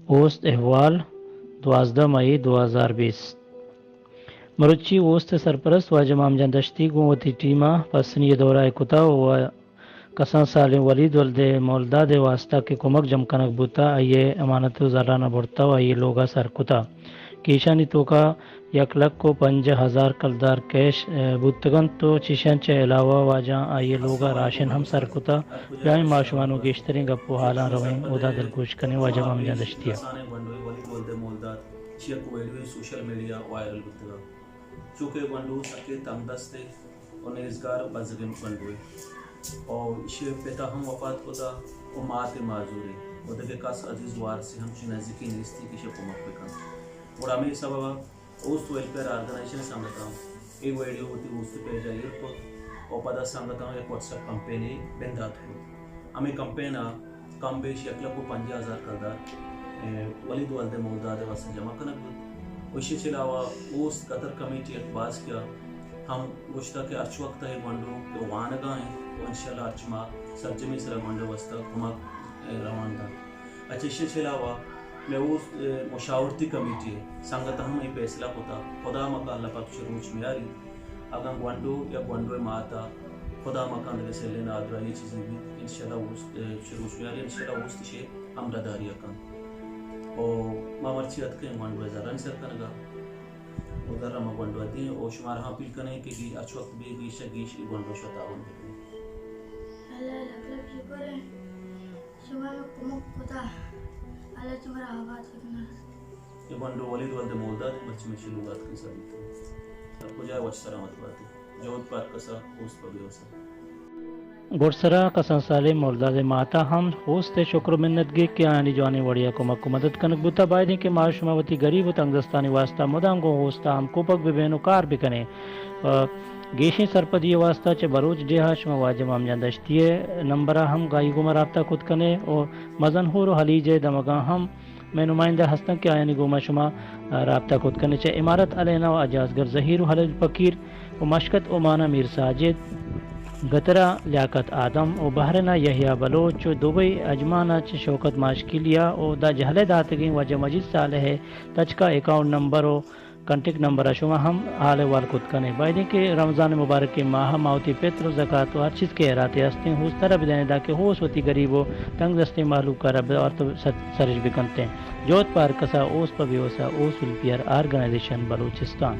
اوست احوال، دوازدہ مئی دو ہزار بیست۔ مروچی اوست ءِ سرپرست واجہ مام جان دشتی گوں وتی ٹیم ءَ پسنی ءِ دورہ ءَ کتا ءُ کسان سالیں ولید ولد مولداد ءِ واستہ کہ کمک جم کنگ بوتا، آئی ءِ امانت ءُ زراں برتا ءُ آئی ءِ لوگ ءَ سر کتا کہ ایشانی توکا یک لکھ ءُ پنجاہ ہزار کلدار کیش، ءَ، بوتگ انت ءُ چیشاں چہ علاوہ واجہاں آئی ءِ لوگ ءَ راشن ہم سر کتا۔ بیائیں ما شما نوں گیشتریں گپ ءُ حالاں رویں، اودا دلگوش کنیں واجہ مام جان دشتی ءَ۔ کسانیں گونڈوے ولید ولد مولداد، چیا کہ ویڈیو سوشل میڈیا وائرل بوتگ۔ چونکہ گونڈو سکے تنگ دستے ءُ نیزگار بزگیں گونڈوے ءُ ایشی پتا ہم وفات کتا ءُ مات معذورے ءُ دگہ کس عزیز وارثے ہم چہ نزیکی نیستی کہ ایشی کمک بکنت۔ گڑا ہمے سبب ءَ اوست ویلفیئر آرگنائزیشن سنگتاں اے ویڈیو وتی اوست پیج ءَ ایر کت ءُ پدا سنگتاں یک واٹس ایپ کمپینے بندات کت۔ ہمے کمپین ءَ کم بیش یک لکھ ءُ پنجاہ ہزار کلدار، اے، ولید ولد مولداد ءِ واستہ جمع کنگ بوت۔ ءُ ایشی چہ علاوہ اوست قطر کمیٹی اقباس کیا ہم گوشتا کہ ہرچ وقت اے گونڈو کہ وانگا انت ءُ انشاءاللہ ہرچ ماہ سرجمی سرا گونڈو واستہ کمک، اے، روان دنت۔ اچھا، ایشی چہ علاوہ مئے اوست، اے، مشاورتی کمیٹی ءِ سنگت ہم اے فیصلہ کتا، خدا مکا اللہ پاک چہ روچ میاری۔ اگاں گونڈو یا گونڈو ءِ مات ءَ خدا مکن دگہ سلیں نادراہی چیزے بیت، انشاءاللہ اوست، اے، چہ روچ میاری انشاءاللہ اوست ایشی ہمراہداری ءَ کنت۔ ءُ ما مرچی اتکیں گونڈو ءِ زرانی سر کنگ ءَ۔ ءُ زر ءَ ما گونڈو ءَ دیں ءُ شمارا ہم اپیل کنیں کہ گی-، ہرچ وقت بہ گیش ءَ گیش اے گونڈو ءَ شہ تعاون بکنیں۔ اللہ ءِ لک لک شکر اِنت۔ شما مئے کمک کتا، اللہ شمارا آباد کتنا۔ اے گونڈو ولید ولد مولداد مرچی مئے شلوغ ءَ اتکیں سر بیتگ۔ ہر کجا وش سلامت باتے۔ جہد پہ ہر کسا، اوست پہ بے وسا۔ گڈسرا کسان سالیں مولداد ءِ مات ءَ ہم اوست ءِ شکر ءُ منت گیگ کہ آیانی جوانیں وڑے ءَ کمک ءُ مدد کنگ بوتا۔ باید اِنت کہ ما شما وتی گریب ءُ تنگ دستانی واستہ مدام گوں اوست ءَ ہمکوپگ بہ بیں ءُ کار بہ کنیں۔ ءُ گیشیں سرپدی ءِ واستہ چہ بلوچ ڈیہہ ءَ شما واجہ مام جان دشتی ءِ نمبر ءَ ہم گائی گوما رابطہ کت کن ئے ءُ مزن ہور ءُ ہلیج ءِ دمگاں ہم مئے نمائندہ ہستاں کہ آیانی گوما شما، آ، رابطہ کت کن ئے۔ چہ امارت الینا ءُ اجازگر ظہیر ءُ ہلیل فقیر ءُ مشکت عمان ءَ میر ساجد، گترا لیاقت آدم ءُ بحرین ءَ یحییٰ بلوچ ءُ دبئی عجمان ءَ چہ شوکت ماشکیلیا ءُ دا جہل ءَ داتگیں واجہ مجید صالح ءِ تچکا اکاؤنٹ نمبر ءُ کانٹیکٹ نمبر ءَ شما ہم حال احوال کت کن ئے۔ باید اِنت کہ رمضان مبارکیں ماہ ءَ ما وتی پتر ءُ زکات ءُ ہر چیز کہ ہیراتے ہستیں، اوست ءَ را بدئیں، دانکہ اوست وتی گریب ءُ تنگ دستیں مہلوک ءَ را بوارت ءُ سر-، سرش بکنتیں۔ جہد پہ ہر کسا، اوست پہ بے وسا، اوست ویلفیئر آرگنائزیشن بلوچستان۔